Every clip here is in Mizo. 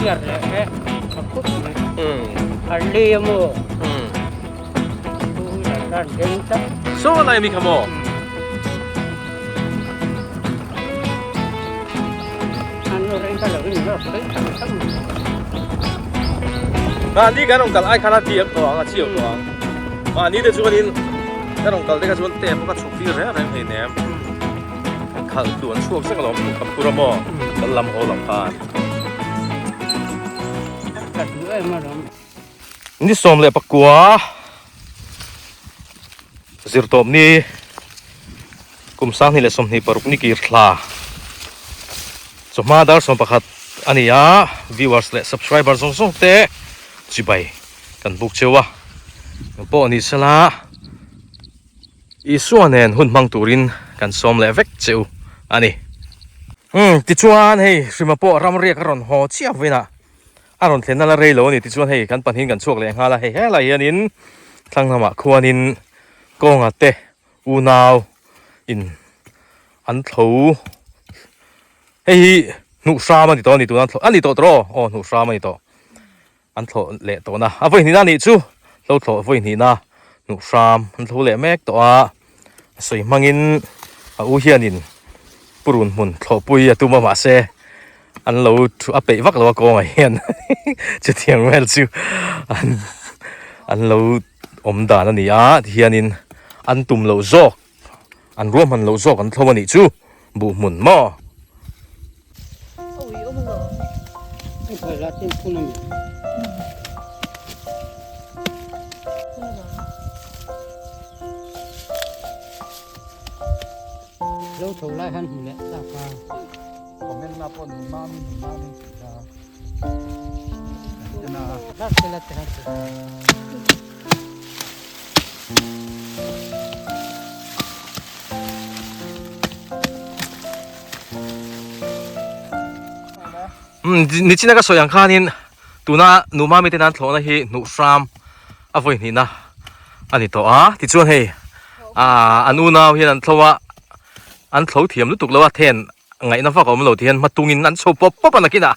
Saw lai ami kha maw? Mahni kan rawn kal ai khan a diak tawh ang, a chiau tawh ang. Mahni te chuanin kan rawn kal te kha chuan tep pawh ka chhuk tir reng reng hleinem. Khalh tluan chhuak zek alawm ka phur a maw kan lam haw lam khan. Ni 19 zirtawp ni kum 2026 ni kir thla chawhma dar 11 a ni a viewers leh subscriber zawng zawng te chibai kan buk cheu a engpawh ni sela Isua nen hun hmang turin kan sawm leh vek cheu a ni. Umm tichuan hei hrima pawh ramriak a rawn haw chiah vawiinah a rawn thlenna la rei lo a ni tichuan hei kan pahnihin kan chhuak leh nghal a hei helai hianin thlang lamah khuanin kawnga te unau in an tho hei hi hnuh hram a ni tawh a ni tuna a ni tawh tawh aw hnuh hram a ni tawh an thlawh leh tawh na a vawi hnihna a nih chu hlo thlawh vawi hnihna hnuh hram an tho leh mek tawh a a sawi hmangin a u hianin purun hmun thlawhpui a tum a mahse an lo thu a peih vak lo a kawngah hian chutiang vel chu an an lo awm dan a ni a tihianin an tum loh zawk an ruahman loh zawk an thlo a nih chu buh hmun maw. Nichina ka sawi ang khanin tuna Numa mite nan thlawhna hi hnuh hram a vawi hnihna a ni tawh a tichuan hei ah an unau hian an thlo a an thlo thiam lutuk lo a then ngaihna vak a awm lo ti hian hmatungin an chho pawp pawp a nakinah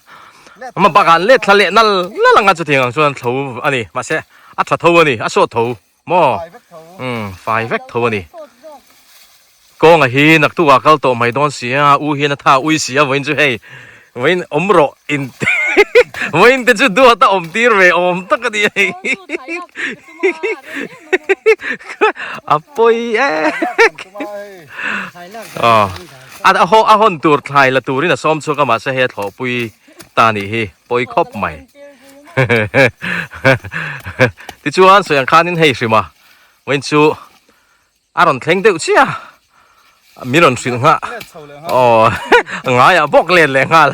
ama bakah an let thla leh nal nal anga chutiang ang chuan an thlo a ni mahse a tha tho a ni a sawt tho maw umm fai vek tho a ni kawnga hi naktukah kal tawh mai dawn si a u hian a tha ui si a vawiin chu hei vawiin awm rawh in vawiin te chu duat a awm tir ve awm tak a ni hei a pawi ek aw a haw a hawn tur thlai la turin a sawm chhuak a mahse hei a thlawhpui ta nih hi pawi khawp mai tichuan sawi ang khanin hei hrim a vawiin chu a rawn thleng deuh chiah a min rawn hrilh nghah aw ngaiah bawk let leh nghal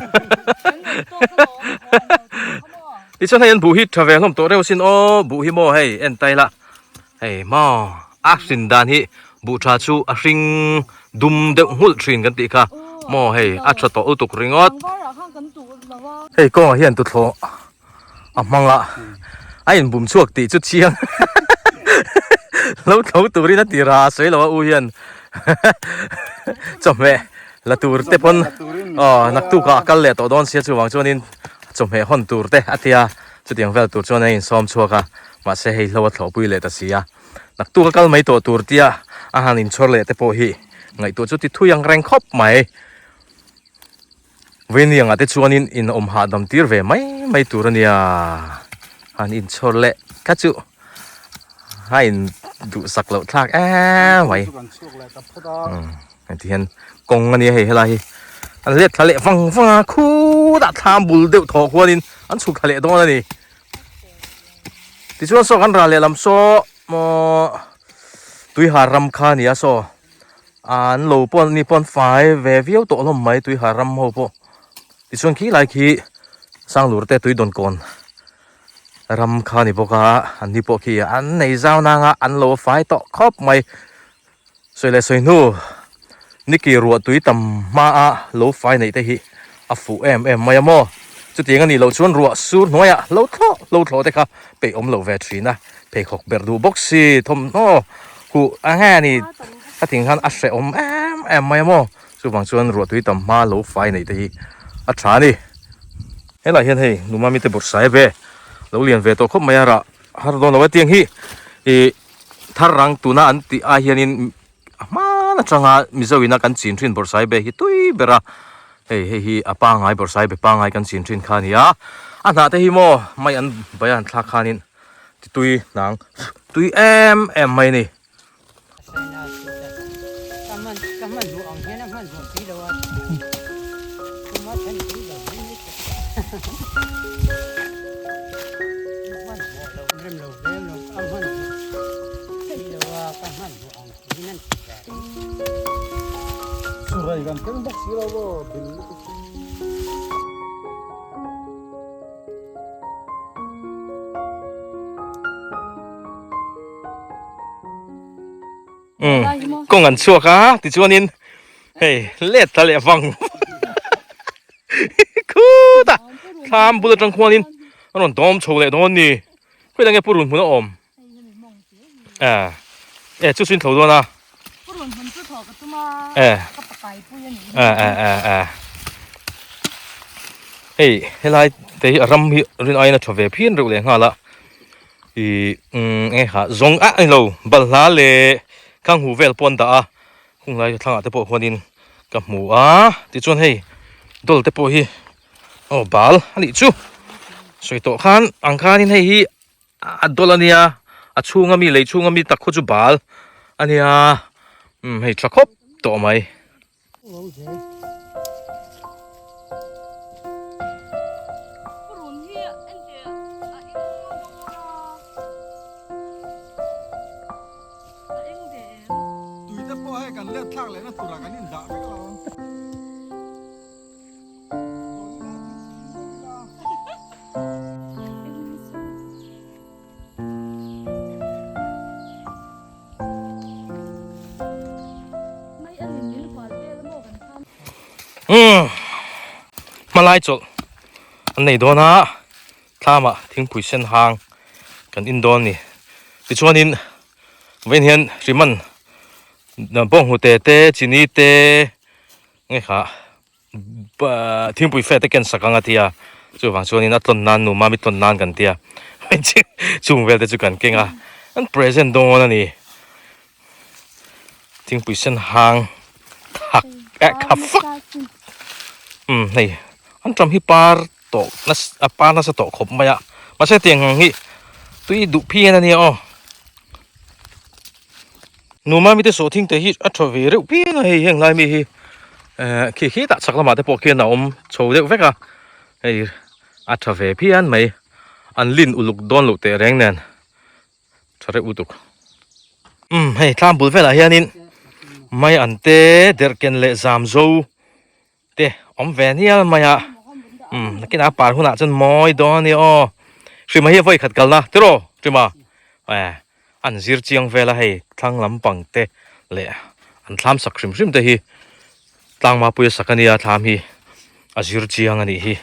tichuan hei an buh hi tha ve hlawm tawh reuh sin aw buh hi maw hei en ta ila hei maw a hrin dan hi buh tha chu a hring dum deuh nghulh thin kan tih kha maw hei a tha tawh lutuk ringawt hei kawngah hian tuthlawh a hmang a a inbum chhuak tih chu chiang lo tho turin a ti ra a sawi lo a u hian chawhmeh la tur te pawn aw naktukah a kal leh tawh dawn sia chuvang chuanin chawhmeh hawn tur te a tia chutiang vel tur chuan a insawm chhuak a mahse hei hlo a thlawhpui leh ta si a naktuk a kal mai tawh tur tia a han inchhawr leh te pawh hi ngaihtuah chu ti thui ang reng khawp mai. Vawiin ah te chuanin in awm hahdam tir ve mai mai tur a nia han inchhawr leh kha chu a in duhsak loh thlak em mai heti hian kawng a nia hei helai hi an let thla leh vang vang a khutah thlam bul deuh thaw khuanin an chhuk thla leh dawn a ni tichuan saw kan ral leh lam saw maw tuihar ram kha a ni a saw. An lo pawh ni pawh an fai ve viau tawh hlawm mai tui har ram ho pawh tichuan khi lai khi Sanglur te tui dawn kawn ram kha a ni bawk a an ni pawh khi an nei zau nang a an lo fai tawh khawp mai sawi leh sawi hnu niki ruah tui tam hma a lo fai neih te hi a fuh em em mai a maw chutiang a nih loh chuan ruah sur hnuaiah lo thlawh lo thlawh te kha peih awm lo ve thin a pheikhawk ber duh bawk si thawmhnaw huh a nge a ni ka ting khan a hrehawm em em mai a maw chuvang chuan ruah tui tam hma lo fai neih te hi a tha a ni. Helaiah hian hei Numami te bawrhsai ve lo lian ve tawh khawp mai a rah har dawn lo a tiang hi ih thar rang tuna an tih ai hianin a hman atanga Mizo ina kan chin thin bawrhsai be hi tui ber a hei hei hi a pangai bawrhsai be pangai kan chin thin kha a ni a a hnah te hi maw mai an bai a han thlak khanin ti tui hnang tui em em mai a ni. Kawng an chhuak a tichuanin hei let ta leh vang khut a thlam bul atang khuanin a rawn dawm chho leh dawn ni khawiah nge purun hmun a awm a e chu chu in thlo dawn a purun hmun chu thaw ka tum a ka pakai pui a ni a a a a hei helai te hi a ram hi rin aiin a tha ve phian reuh leh nghal a. Ih umm eng kha zawng ah ani lo balhla leh khang huh vel pawh an dah a khung lai thlangah te pawh huanin ka hmu a tichuan hei dawl te pawh hi aw bal a nih chu sawi tawh khan ang khanin hei hi a dawl a nia a chhunga mi lei chhunga mi tak khaw chu bal a nia umm hei tha khawp tawh mai. Umm hmalai chawlh an nei dawn a thlamah thingpui sen hang kan in dawn a ni tichuanin vawiin hian hriman bawnghnute te chini te nge kha thingpui fe te ken sak ang a ti a chuvang chuanin a tlawn nan nu mami tlawn nan kan ti a chung vel te chu kan keng a an present dawn a ni thingpui sen hang thak eh kha fak umm hei an ṭam hi par tawh nasa a par nasa tawh khawp mai a mahse tiang ang hi tui duh phian a nia aw. Nu mami te sawhthing te hi a tha ve reuh phian a hei heng lai mi hi eh khi khi tah chak lamah te pawh khian a awm chho deuh vek a hei a tha ve phian mai an lin uluk dawn loh teh reng nen tha reuh lutuk umm hei tlang bul velah hianin mai an te derhken leh zam zo te awm ve nial mai a umm nakinah a par hunah chuan mawi dawn a ni aw hrima hi a vawi khat kalna tiraw hrima eh an zir chiang vel a hei thlang lampang te leh an thlam sak hrim hrim te hi tlangma pui a sak a nia thlam hi a zir chiang a nih hi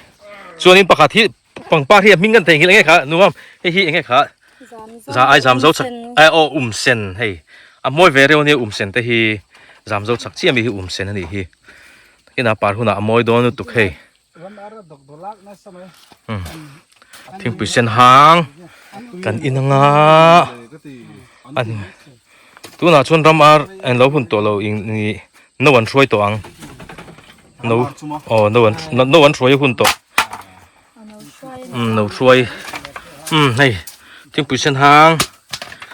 chuanin pakhat hi pangpar hi a hming kan theihnghilh eng nge kha nuam hei hi eng nge kha za ai zam zo chak eh aw um sen hei a mawi ve reuh a nia um sen te hi zam zo chak chiah mi hi um sen a nih hi takin a par hunah a mawi dawn lutuk hei thingpui sen hang kan in anga an tunah chuan ram ar an lo hun tawh lo ih no an hruai tawh ang. No aw no an no an hruai hun tawh umm no hruai umm hei thingpui sen hang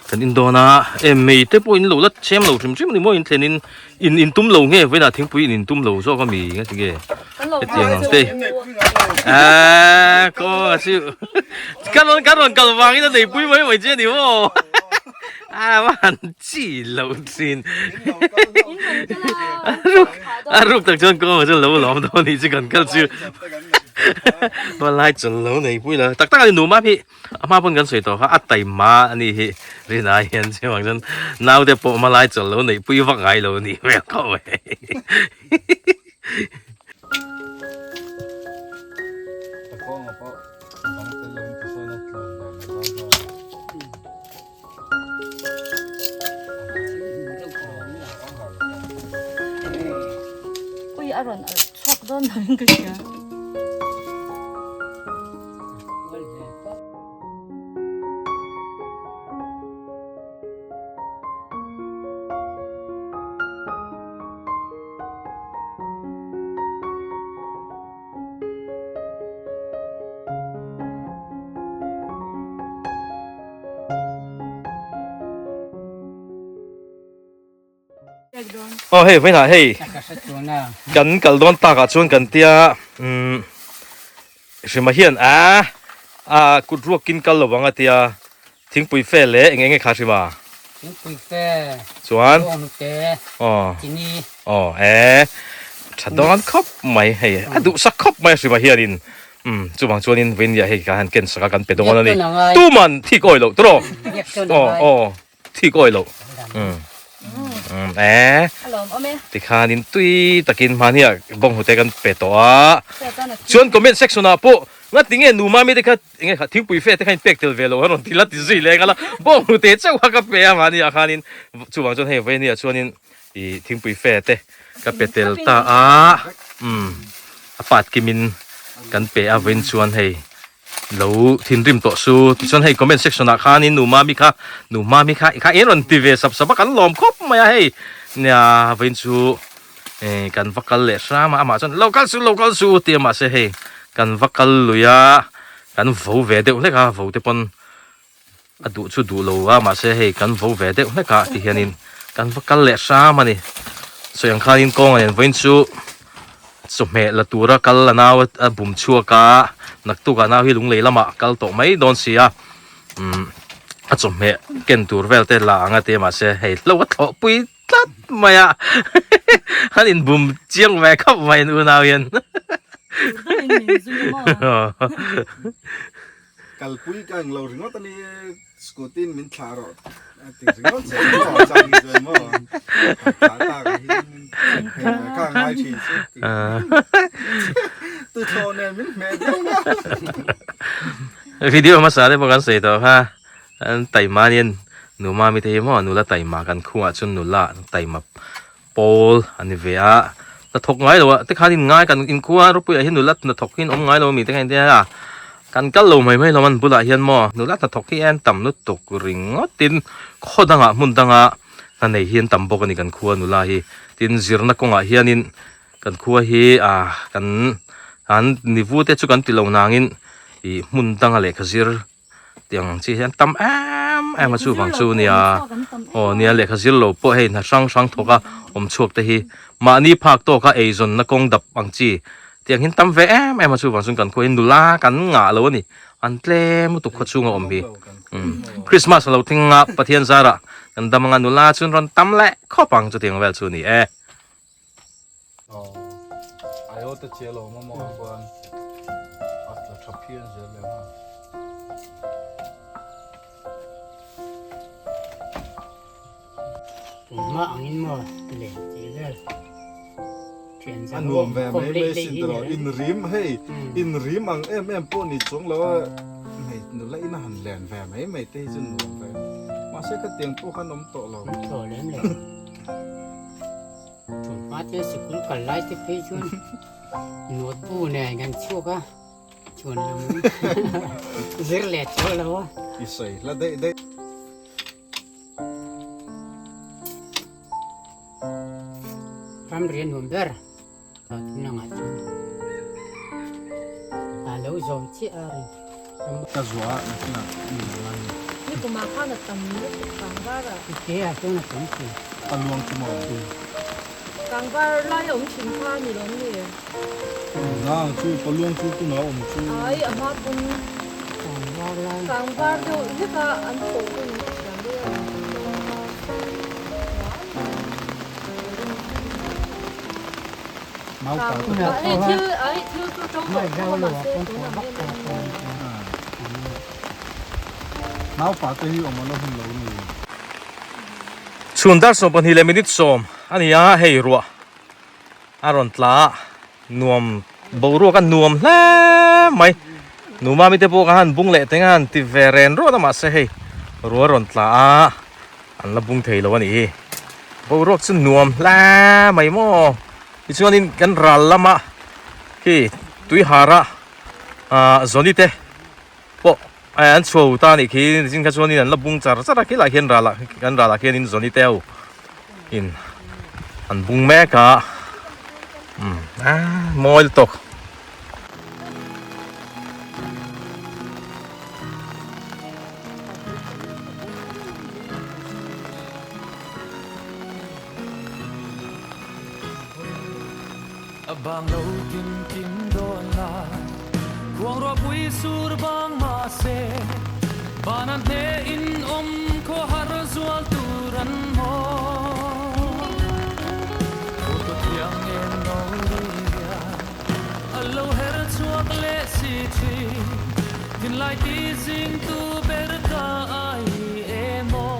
kan in dawn a em mei te pawh in lo la chhem lo hrim hrim a ni maw in thlen in in in tum lo nge vawiinah thingpui in in tum lo zawk a mi nge tinge hetiang ang te aaa kaw a chu ka rawn ka rawn kal vangin a neipui mai mai che a ni maw a va han chi lo thin a ruk a ruk tak chuan kawngah chuan lo lawm dawn anih chu kan kal chu hmalai chawl lo nei pui lo tak tak a ni nuam hi a hma pawn kan sawi tawh kha a taima a nih hi rinai hian chuvang chuan naute pawh hmalai chawl lo neih pui vak ngai lo a nih hmel khawp mai. Ui a rawn alh chhuak dawn lo in ka hria. Aw hei vawiinah hei kan kal dawn takah chuan kan tia umm Hrima hian a a kut ruakin kal lo ang a tia thingpui fe leh eng enge kha Hrima? Thingpui fe chuan bawnghnute aw chini aw e tha dawn khawp mai hei a duhsak khawp mai Hrima hianin umm chuvang chuanin vawiin hei kan han ken sak a kan pe dawn a ni tuman thik awih loh tawh aw aw. Thik awi loh. Umm e. A lawm awm e. Tikhanin tui takin hmahnia bawnghnute kan pe tawh a. Chuan comment section ah pawh ngati nge nu mami te kha enge kha thingpui fe te kha in pek tel ve loh a rawn ti la ti zui leh nghal a. Bawnghnute chauh kha ka pe a mahni ah khanin chuvang chuan hei vawinia chuanin ih thingpui fe te ka pe tel ta a. Umm a pat kimin kan pe a vawiin chuan hei. Lo thinrim tawh su. Tichuan hei comment section ah khanin nu mami kha nu mami kha kha eng rawn ti ve sap sap a kan lawm khawp mai a hei. Nia vawiin chu eh kan va kal leh hram a amah chuan lo kal su lo kal su tih a mahse hei kan va kal lui a kan vo ve deuh hlek a vo te pawn a duh chu duh lo a mahse hei kan vo ve deuh hlek a ti hianin kan va kal leh hram a ni sawi ang khanin kawng a nen vawiin chu chawhmeh la tura kal a nau a bum chhuak a naktuk ah nau hi lunglei lamah kal tawh mai dawn si a umm a chawhmeh ken tur vel te la ang a ti a mahse hei hlo a thlawh pui tlat mai a an inbum chiang ve khawp mai an unau hian. Kalpui ka englo ringawt a ni scooty in min thlah rawh a ti ringawt che maw chang hi chuan maw thlah tak ah hian check phei ve kha a ngai thin chu ti tuthlawh nen min hmeh viau a video hmasa te pawh kan sawi tawh kha an taima anian nu mami te hi maw nula taima kan khuaah chuan nula taima pawl a ni ve a hnathawk ngai lo a tikhan in ngai kan inkhua ropuiah hian nula hnathawk hi an awm ngai lo ami te kha intia a kan kal lo mai mai lo an bulah hian maw nula hnathawk hi an tam lutuk ringawt in khaw dangah hmun danga hna nei hi an tam bawk a ni kan khua nula hi tin zirna kawngah hianin kan khua hi ah kan an nivu te chu kan ti lo nangin ih hmun danga lehkha zir tiang chi hian tam em em a chuvang chu nia aw nia lehkha zir lo pawh hei hna hrang hrang thawk a awm chhuak te hi mahni phak tawk a eizawnna kawng dap ang chi tiang hian tam ve em em a chuvang chuan kan khaw hi nula kan ngah lo a ni an tlem lutuk khaw chhunga awm hi umm Christmas a lo thleng a Pathian zarah kan dam anga nula chuan rawn tam leh khawp ang chutiang vel chu a ni e. Tunhma angin maw len tih vel thian A nuam ve mai mai sin tawh in rim hei in rim ang em em pawh ni chuang lo a hei nula ina han len ve mai mai te hi chu nuam ve mahse khatiang pawh khan awm tawh lo. Awm tawh lem lo. Tunhma te sikul kal lai te phei chuan note bu nen kan chhuak a, chuan lam zir leh tawh lo a. I sawi hla daih daih. Ramri a nuam ber tah tun angah chuan a lo zawm chiah a rin. Ka zuah a nakinah mi lo la ni. Ni kumah khan a tam lutuk kangvar ah. Ke ah chuan a tam thin. A luang chu maw? Kangvar lai a awm thin kha ni lawm ni? Na chu pa luang chu tunah awm chu. Ai a hma pum. Kangvar lai. Kangvar deuh hlek a an thawh hun ka hria mai a. Chhun dar 22 leh minute 10 a ni a, hei ruah a rawn tla a, nuam boruak a nuam hle mai. Nu mami te pawh kha han bung leh teng a han ti ve ren rawt a mahse hei ruah a rawn tla a. An la bung thei lo a nih hi. Boruak chu nuam hle mai maw. Tichuanin kan ral lama khi tuihara ah zawni te pawh an chhuau ta a nih khi. Nichin kha chuanin an la bung char char a khilaiah khian ralah kan ralah khianin zawni te ho in an bung mek a umm mawi lutuk. A bang lo tin kim dawn la Khuang ruahpui sur bang mahse Van a hne in awm khaw har zual tur an maw Photo thiang em no ria A lo her chhuak leh si thin Thinlai ti zing tu ber ka ai emaw.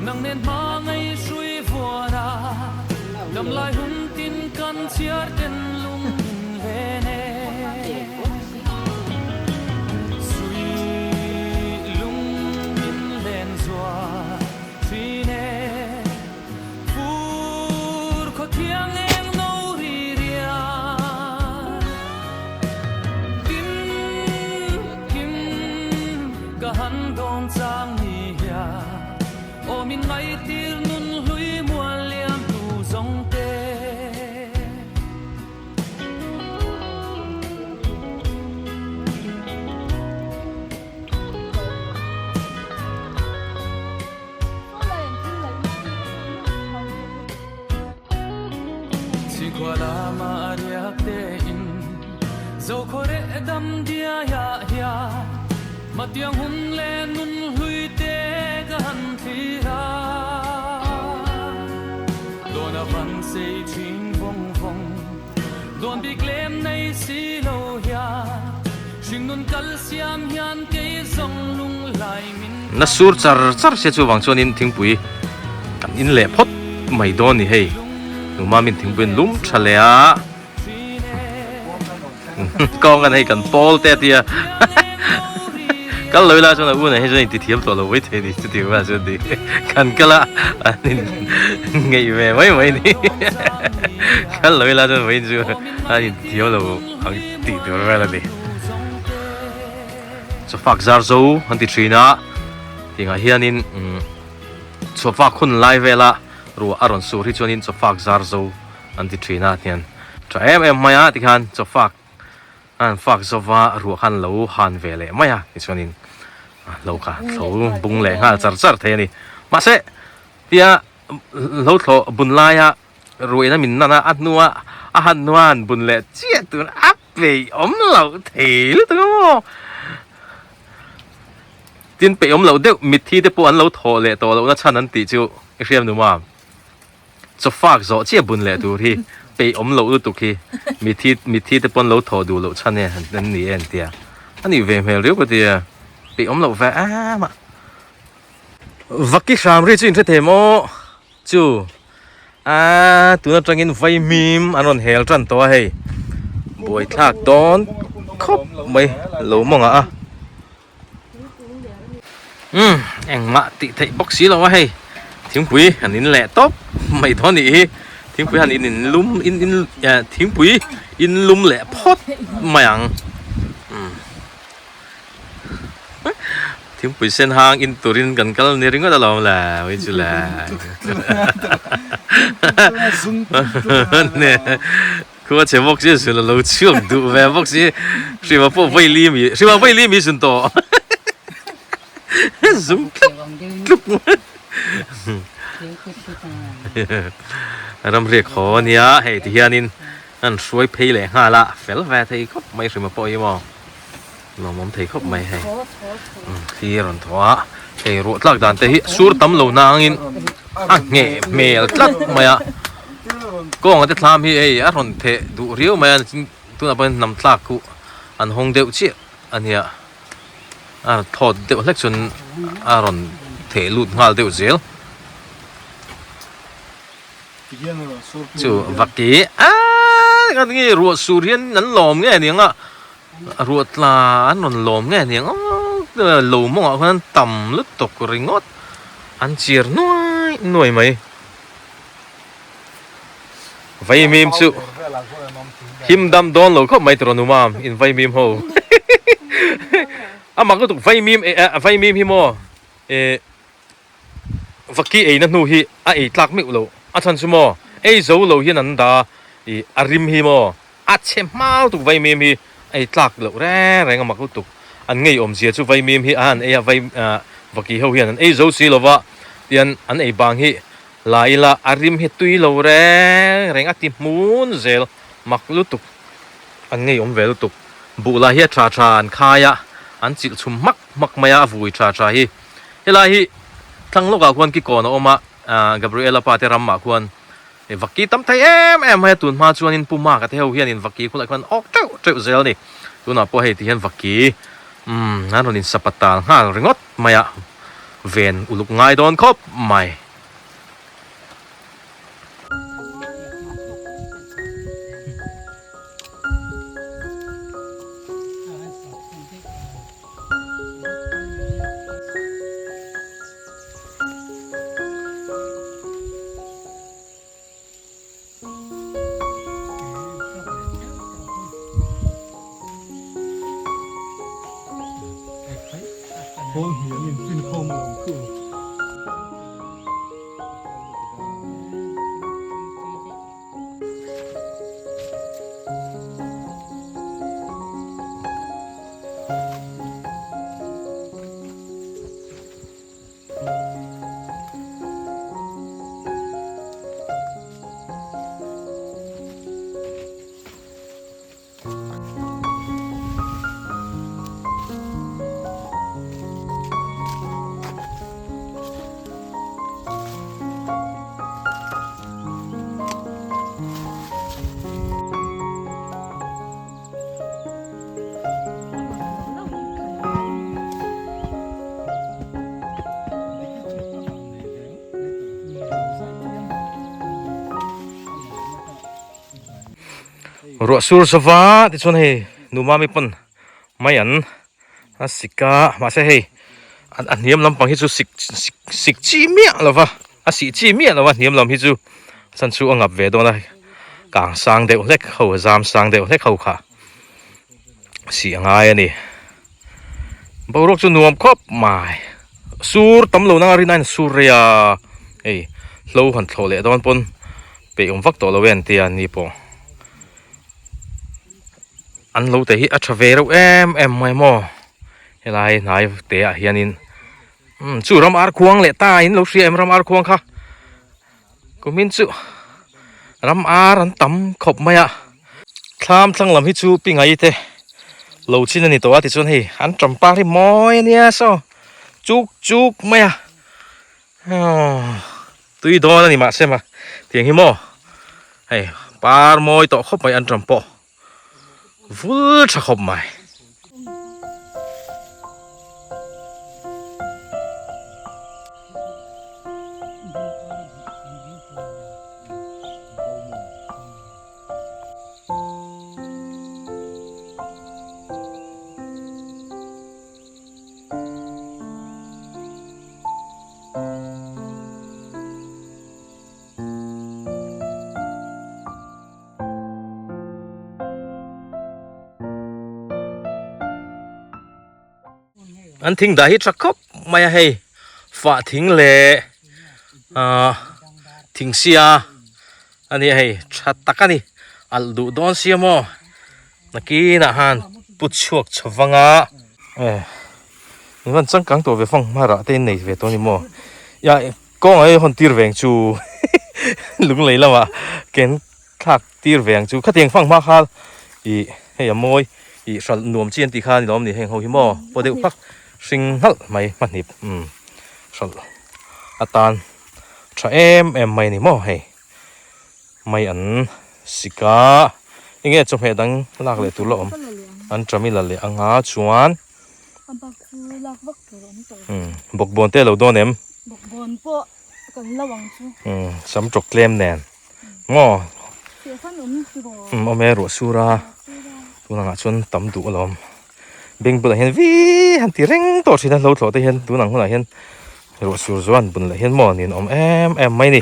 Nang nen hma ngei hrui vuan a, dam lai hun tin kan chhiar ten lung in len e. Sui lung in len zual thin e, fur khaw thiang eng no ri rian. Tin kim ka han dawn chang ni hian. Aw min ngaihtir nun hlui mual liam tu zawng te. Chhingkhua lama a riak tein Zokhua reh dam diaiah hian Matiang hun leh nun hlui te ka han thlir a. Dawn a van sei thin vawng vawng, dawn bik lem nei si lo hian hringnun kal siam hian kei zawng lunglai min Na sur char char sia chuvang chuanin thingpui kan in leh phawt mai dawn ni hei. Numa min thingpui an lum tha leh a. Kawng kan hei kan pawl te a tia kal lo ila chuan a unah hi chuan inti thiam tawh lo mai thei ni chuti hunah chuan ni kan kal a an in ngeih ve mai mai ni kal lo ila chuan vawiin chu an in thiam lo ang tih tur vel a ni chawfak zar zo an ti thin a tingah hianin chawfak hun lai vela ruah a rawn sur hi chuanin chawfak zar zo An ti thin a hian tha em em mai a tikhan chaw fak a han fak zova ruah khan lo han ve leh mai a tichuanin lo kha thlo bung leh nghal char char thei a ni mahse tia lo thlawh bun laia ruahina min nan a a hnua a han hnua han bun leh chiah tur a peih awm loh thei lutuk a maw tin peih awm loh deuh mitthi te pawh an lo thawh leh tawh lohna chhan an tih chu i hriat nu mam. Chawfak zawh chiah bun leh tur hi peih awm loh lutuk hi mithi mithi te pawn lo thawh duh loh chhan e an ni e an tia a nih ve hmel riau ka tia peih awm loh ve em a. Vaki hram ri chu in hre thei maw chu aaa tun atangin vaimim an rawn hel tan tawh a hei buaithlak dawn khawp mai lo mawngah a. Umm engmah tih theih bawk si lo a hei thingpui han in leh tawp mai dawn nih hi thingpui han in in lum in in eh thingpui in lum leh phawt mai ang umm thingpui sen hang in turin kan kal ni ringawt alawm le ui chu le Khua chhe bawk si zun a lo chhuak duh ve bawk si Hrima pawh vawi li mi Hrima vawi li mi zun tawh zum tlup tlup Ramriak haw ania hei ti hianin an hruai phei leh nghal a fel ve thei khawp mai Hrima pawh hi maw lawmawm thei khawp mai hei thli a rawn thaw a hei ruah tlak dan te hi sur tam lo nangin a ngheh hmel tlat mai a. Kawnga te thlam hi hei a rawn theh duh riau mai a tunah pawh hian hnam tlak khu. an hawng deuh chiah a nia a thawt deuh hlek chuan a rawn theh lut nghal deuh zel. Chu vaki aaa kan nge ruah sur hian an lawm nge aniang a ruah tla an rawn lawm nge aniang aw lo mawngah khan an tam lutuk ringawt an chir nuai nuai mai. Vaimim chu him dam dawn lo khawp mai tiraw numam in vaimim ho a mak lutuk vaimim vaimim hi maw eh vaki eina hnu hi a ei tlak meuh lo a chhan chu maw ei zo lo hian an da ih a rim hi maw a chhe hma lutuk vaimim hi a ei tlak loh reng reng a mak lutuk an ngei awmzia chu vaimim hi a han ei a vai ah vaki ho hian an ei zo si lova tian an ei bang hi La ila a rim hi tui lo reng reng a ti hmun zel mak lutuk an ngei awm ve lutuk buh lah hi a tha tha an khai a an chilh chhum hmak hmak mai a a vui tha tha hi helai hi thlang lawkah khuan kikawn a awm a ah Gabriela pa te ramah khuan vaki tam thei em em mai a tun hma chuanin Pu Maka te ho hianin vaki khulai khuan awk teuh teuh zel a ni tunah pawh hei ti hian vaki umm an rawn insapatal nghal ringawt mai a ven uluk ngai dawn khawp mai. Ruah sur zova tichuan hei nu mami pawn mai an a sik a mahse hei a hniam lampang hi chu sik sik sik chi miah lova a sih chi miah lova hniam lam hi chu chan chu a ngap ve dawn a kang sang deuh hlek ho zam sang deuh hlek ho kha sih a ngai a ni boruak chu nuam khawp mai sur tam lo nanga rin a in sur rei a hei hlo han thlawh leh dawn pawn peih awm vak tawh lo e an tia ni pawh. An lo te hi a tha ve reuh em em mai maw helai hnai te ah hianin umm chu ram ar khuang leh ta in lo hria em ram ar khuang kha kumin chu ram ar an tam khawp mai a thlam thlang lam hi chu pingai te lo chin a ni tawh a tichuan hei an tam par hi mawi ania saw chuk chuk mai a Tui dawn a ni mahse ma tiang hi maw hei par mawi tawh khawp mai an ṭam pawh vul ṭha khawp mai. An thing dah hi tha khawp mai a hei fah thing leh ahh thing sia a nia hei tha tak a ni alh duh dawn sia maw. Nakinah han put chhuak chho vang a. Eh in van changkang tawh ve fang hmarah te in nei ve tawh a ni maw? Ia kawngah hi hawn tir ve ang chu lunglei lamah ken thlak tir ve ang chu khatiang fang hma kha ih hei a mawi ih hralh nuam chi an tih kha a ni lawm ni heng ho hi maw paw deuh phak hring nghalh mai hmahnip umm hralh atan tha em em mai a ni maw hei. Mai an sik a, enge chawhmeh dang lak leh tur la awm? An ṭam i la leh anga chuan. A bak chu lak vak tur a awm tawh lo. Bawkbawn te a lo dawn em? Bawkbawn pawh kan lo ang chu. Sam ṭawk tlem nen. Maw? Sehfan awm tiraw? Awm e ruah sur a. Tun angah chuan tam duh alawm. Beng bulah hian vii han ti reng tawh thin a hlo thlawh te hian tun ang hunah hian ruah sur zuan bun leh hian maw nin awm em em mai ni.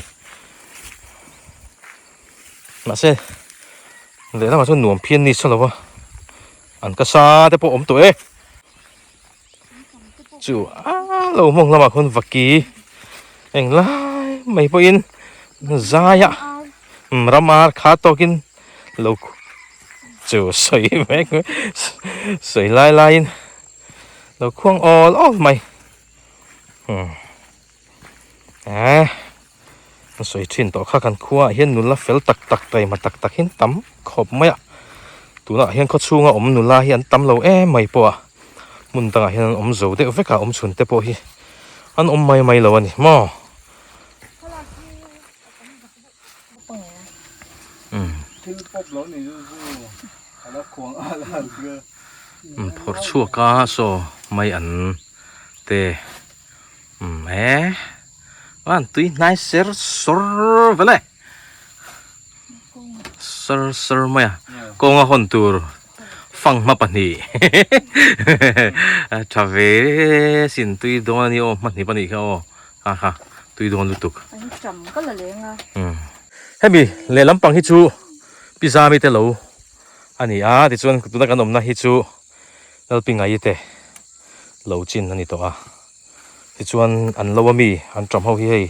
Mahse lehlamah chuan nuam phian ni sa lo va an ka sa te pawh awm tawh e. Chu a lo hmawng lamah khawn vaki englai mai pawhin zai a ram ar kha tawkin lo chu sawi mek sawi lai laiin lo khuang awl awl mai eh a sawi thin tawh kha kan khua ah hian nula fel tak tak taima tak tak hi an tam khawp mai a tunah hian khaw chhunga awm nula hi an tam lo em mai pawh a hmun dangah hian an awm zo deuh vek a awm chhun te pawh hi an awm mai mai lo a ni maw. Phawrh chhuak a saw mai an te umm e an tui hnai ser sawr vel e sar sar mai a kawnga hawn tur fanghma pahnih a tha ve sin tui dawn a ni aw hmahnih pahnih kha aw ha ha tui dawn lutuk hemi lehlam pang hi chu pi zami te lo a ni a tichuan tuna kan awmna hi chu Lalpingaii te lo chin a ni tawh a tichuan an lo ami an ṭam ho hi hei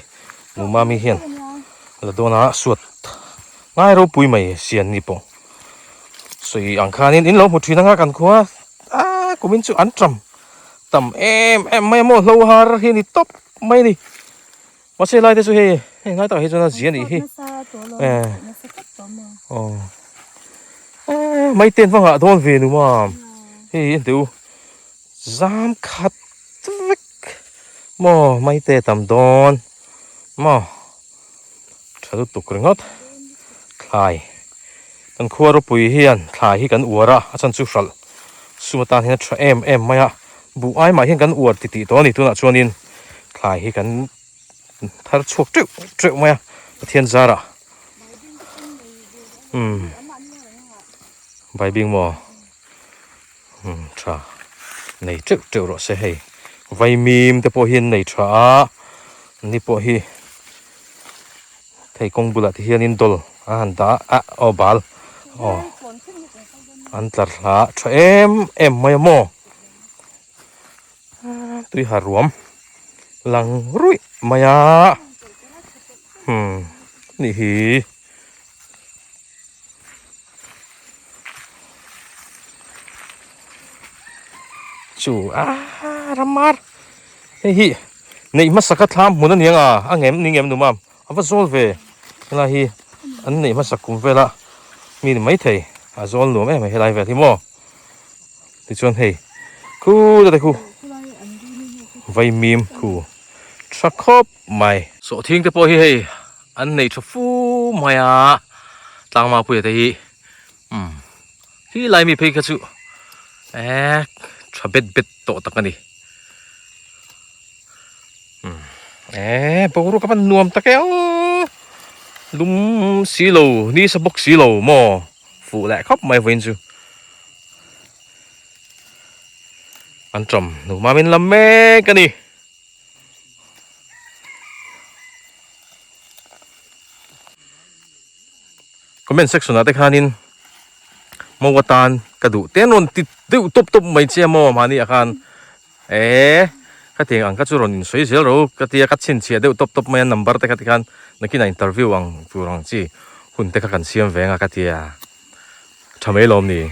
Mumami hian la dawn a suat ngai ropui mai sian ni pawh sawi ang khanin in lo hmu thin anga kan khua a kumin chu an ṭam tam em em mai a maw hlo har hi a ni tawp mai a ni mahse lai te chu hei hei ngai takah hi chuan a zia a nih hi aw maiten va nghah dawn ve nu mam hei en teh u. Zam khat vek maw maite tam dawn maw tha lutuk ringawt thlai kan khua ropui hian thlai hi kan uar a a chhan chu hralh sum atan hian a tha em em mai a buh ai mah hian kan uar titih tawh a ni tunah chuanin thlai hi kan thar chhuak teuh teuh mai a Pathian zarah umm baibing maw. Umm tha nei teuh teuh rawh se hei vaimim te pawh hi an nei tha a ni pawh hi thei kawng bulah te hianin dawl a han dah a aw bal aw an tlar hla tha em em mai a maw tui ha ruam lang ruih mai a umm nih hi. Chu a ramar hei hi neih hmasa ka thlam hmun a ni ang a a ngem ni ngem numam a va zawl ve helai hi an neih hmasa kum vela mi ni maithei a zawl nuam em mai helai vel hi maw tichuan hei khu te khu vaimim khu tha khawp mai. Sawhthing te pawh hi hei An nei tha fu mai a, tlangmangpuia te hi umm hi lai mi phei kha chu eh tha bet bet tawh tak a ni umm eh boruak a van nuam tak e aw lum si lo ni sa bawk si lo maw fuh leh khawp mai vawiin chu an tawm nuam in lam mek a ni. Comment section ah te khanin mo atan ka duh te an rawn ti deuh tawp tawp mai che a maw mahni ah khan eh khatiang ang kha chu rawn insawi zel ro ka tia ka chhinchhiah deuh tawp tawp mai a number te kha tikhan nakinah interview ang tur ang chi hun te kha kan siam ve anga ka tia. Tha mai lawm ni.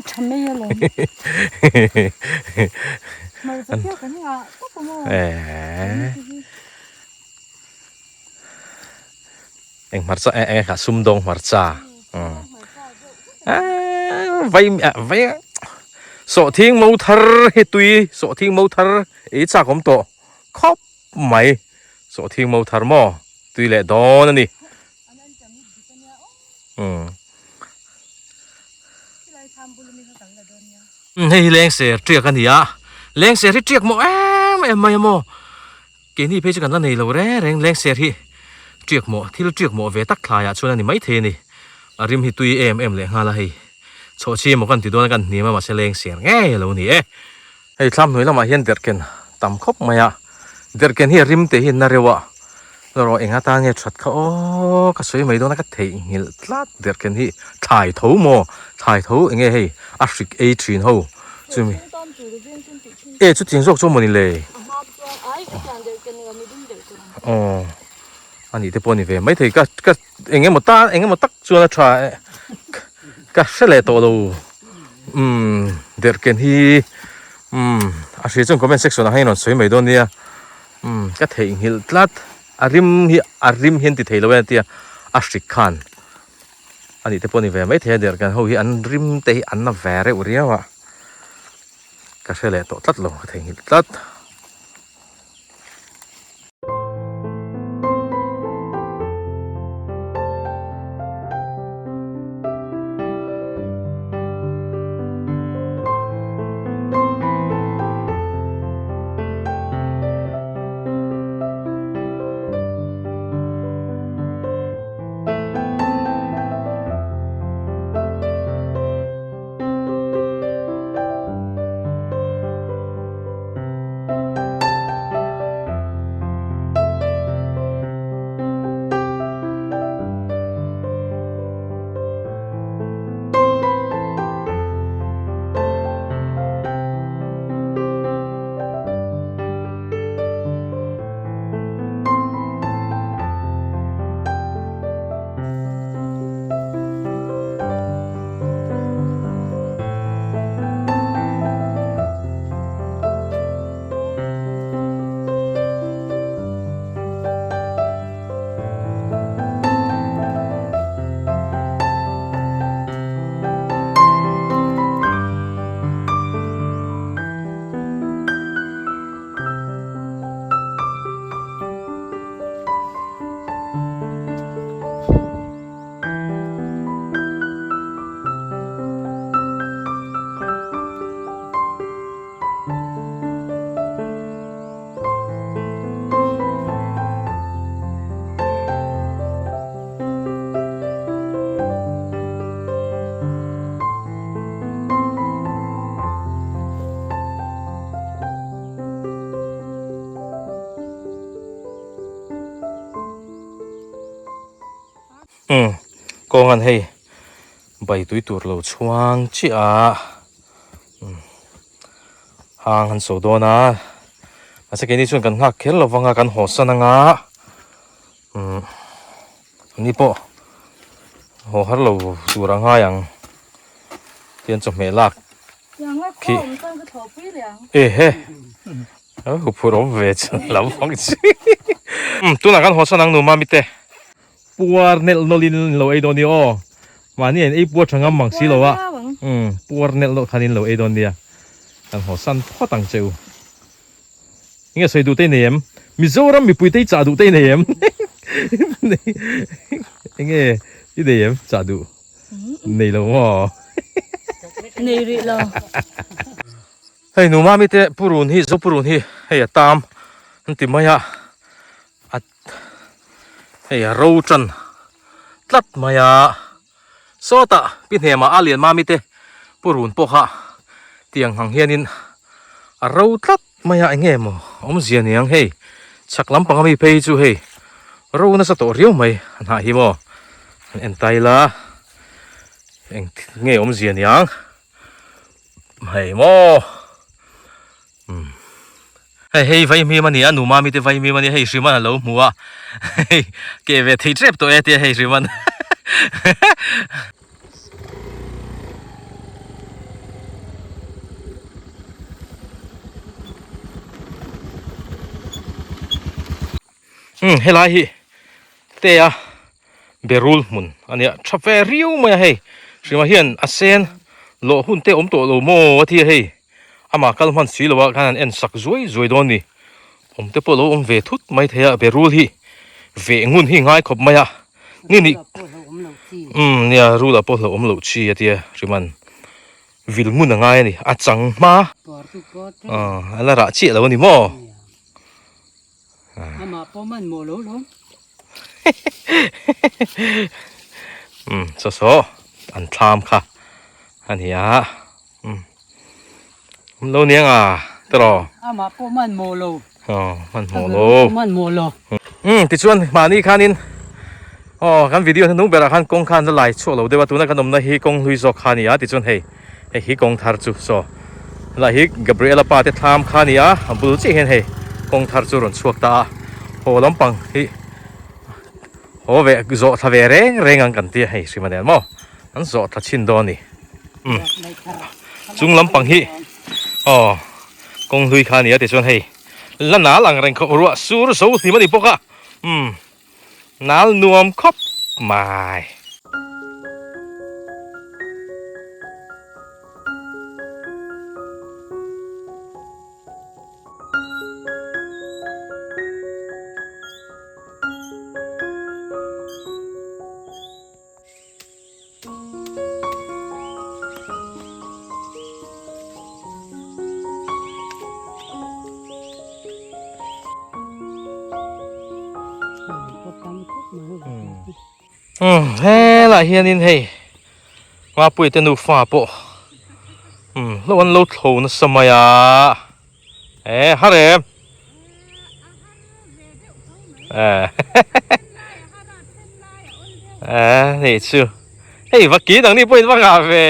Tha mai alawm. Hmarcha piak kan ngah tawp a maw. Eh. Eng hmarcha eh eng kha sumdawng hmarcha. Eh vai vai sawhthing mo thar hi tui sawhthing mo thar ei chak awm tawh khawp mai sawhthing mo thar maw tui leh dawn a ni. Umm. Hei hi lengser tiak a ni a, lengser hi tiak maw em em mai a maw? Keini phei chu kan la nei lo reng reng, lengser hi tiak maw thil tiak maw ve tak thlaiah chuan a ni maithei a ni. A rim hi tui em em leh nghal a hei. Chhawhchhi emaw kan ti dawn a kan hnim a mahse lengser ngei a lo ni e. Hei thlam hnuai lamah hian derhken tam khawp mai a, derhken hi a rim teh hi na reuh a, erawh eng atan nge that kha aw ka sawi mai dawn a ka theihnghilh tlat derhken hi thlai tho maw thlai tho eng nge hei a hrik ei thin ho chumi e chutiang zawk chu a mawni le aw a nih te pawh a ni ve maithei ka ka eng emaw tan eng emaw tak chuan a tha ka hre leh tawh lo umm derhken hi umm a hria chuan comment section ah hian rawn sawi mai dawn nia umm ka theihnghilh tlat a rim hi a rim hian ti thei lo e tia a hrik khan a nih te pawh a ni ve maithei a derhken ho hi an rim te hi an na ve reuh riau a ka hre leh tawh tlat lo ka theihnghilh tlat. Umm kawngan hei bai tui tur lo chhuang chiah a umm hang han so dawn a mahse keini chuan kan nghak kher lo vang a kan haw san anga umm ani pawh haw har lo tur a ngai ang tian chawhmeh lak khi ehe a huphurh awm ve chu lam vang chi umm tunah kan haw san ang nu mami te. Puar nelh nawlh in in lo ei dawn nia aw. Mahni a in ei puar tha ngam mang si lo a. Umm puar nelh nawlh khan in lo ei dawn nia. Kan haw san phawt ang che u. Enge sawi duh te i nei em? Mizoram mipui te i chah duh te i nei em? Enge i nei em chah duh? Nei lo maw? Nei rih lo. Hei nu mami te purun hi zo purun hi hei a tam an ti mai a. A hei a ro tan tlat mai a sawtah pi hnemah a lian mami te purun pawh kha tiang ang hianin a ro tlat mai a eng nge maw awmzia niang hei chhak lampang ami phei hi chu hei ro nasa tawh riau mai a hnah hi maw an en ta ila eng nge awmzia niang hei maw umm. Hei hei vaihmim a ni a, nu mami te vaihmim a ni a, hei Hriman a lo hmu a, hei keh ve thei tep tawh e tia hei Hriman. Umm helai hi te a berul hmun a nia tha ve riau mai a hei Hrima hian a sen lawh hun te awm tawh lo maw a ti a hei. Amah kal hman si lo ah khan an en sak zuai zuai dawn ni. Awm te pawh lo awm ve thut mai thei a, berul hi veh ngun hi ngai khawp mai a. Ni ni umm nia rul ah pawh hlauh awm loh chi a tia Hriman. Vil ngun a ngai a ni. A chang hma. A la rah chiah lo a ni maw? Amah pawh man maw lo lawm. Um saw saw an thlam kha a ni a. Um lo niang a tawh. Amah pawh man maw lo. Aw man maw lo. Man maw lo. Um tichuan mahni khanin aw kan video hnung berah khan kawng khan la lai chhuak lo deuh a tuna kan awmna hi kawng hlui zawk kha a ni a tichuan hei hei hi kawng thar chu saw helai hi Gabriela pa te thlam kha a ni a a bul chiah hian hei kawng thar chu rawn chhuak ta a haw lampang hi haw ve zawh thla ve reng reng ang kan tia hei hrim a nen maw an zawh thla chhin dawn a ni um chung lampang hi aw kawng hlui kha a ni a tichuan hei La nal ang reng khawp ruah sur zo hlim a ni bawk a, umm nal nuam khawp mai. Helai hianin hei Mapuii te nufa pawh hlo an lo thlo nasa mai a e har em e nih chu hei va ki dang ni pawhin va ngah ve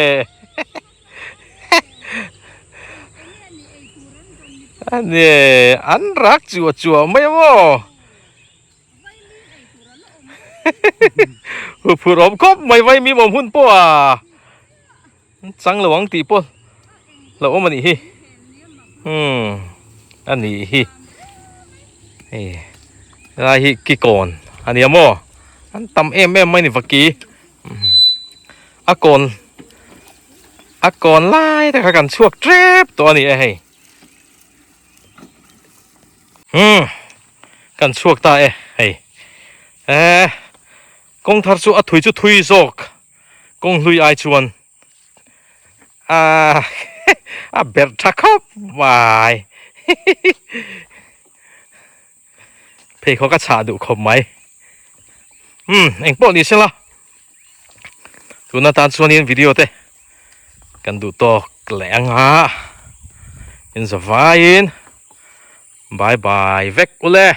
ani an rak chuah chuah mai a maw huphurh awm khawp mai vaimim awm hun pawh a Chang lo ang tih pawh lo awm a nih hi umm a nih hi hei helai hi kikawn a nia maw an tam em em mai a ni vaki a kawn a kawn lai te kha kan chhuak tep tawh a ni e hei umm kan chhuak ta e hei eh kawng thar chu a thui chu thui zawk. Kawng hlui ai chuan a a berh tha khawp mai pheikhawk a chhah duh khawp mai umm engpawh ni sela tuna tan chuanin video te kan duh tawk leh ang a in zavaiin bye bye vek ule.